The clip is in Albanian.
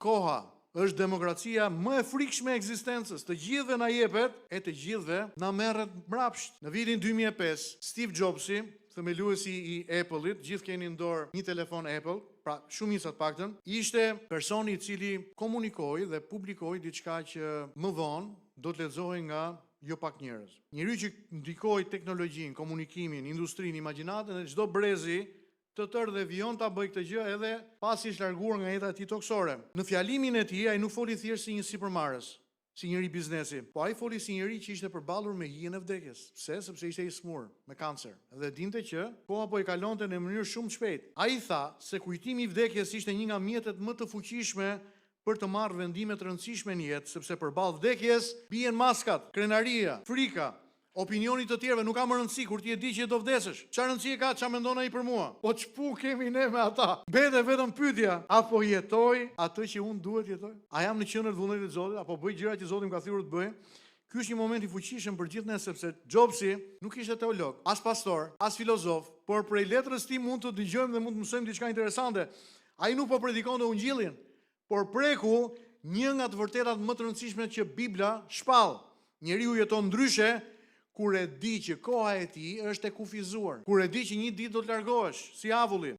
Koha është demokracia më e frikshme e ekzistencës. Të gjithëve na jepet e të gjithëve na merret mbrapsht. Në vitin 2005, Steve Jobsi, themeluesi i Apple-it, gjithë keni në dorë një telefon Apple, pra shumica të paktën, ishte personi i cili komunikoi dhe publikoi diçka që më vonë do të lexohej nga jo pak njerëz. Njeriu që ndikoi teknologjinë, komunikimin, industrinë, imagjinatën e çdo brezi të tërë dhe vijon ta bëjë këtë gjë edhe pasi është larguar nga jeta e tij tokësore. Në fjalimin e tij ai nuk foli thjesht si një sipërmarrës, si njeri biznesi, po ai foli si njeri që ishte përballur me hijen e vdekjes. Pse? Sepse ishte i smur me kancer dhe dinte që koha po i kalonte në mënyrë shumë të shpejtë. Ai tha se kujtimi i vdekjes ishte një nga mjetet më të fuqishme për të marrë vendime të rëndësishme në jetë, sepse përballë vdekjes bien maskat, krenaria, frika, opinioni i të tjerëve nuk ka më rëndësi kur ti e di që do vdesësh. Çfarë rëndësie ka çfarë mendon ai për mua? Po ç'punë kemi ne me ata? Mbetet vetëm pyetja, a po jetoj atë që unë duhet të jetoj? A jam në qendër të vullnetit të Zotit apo bëj gjëra që Zoti më ka thirrur të bëj? Ky është një moment i fuqishëm për gjithë ne sepse Jobsi nuk ishte teolog, as pastor, as filozof, por prej letrës tij mund të dëgjojmë dhe mund të mësojmë diçka interesante. Ai nuk po predikonte ungjillin, por preku një nga të vërtetat më të rëndësishme që Bibla shpall. Njeriu jeton ndryshe kur e di që koha e tij është e kufizuar, kur e di që një ditë do të largohesh, si avulli.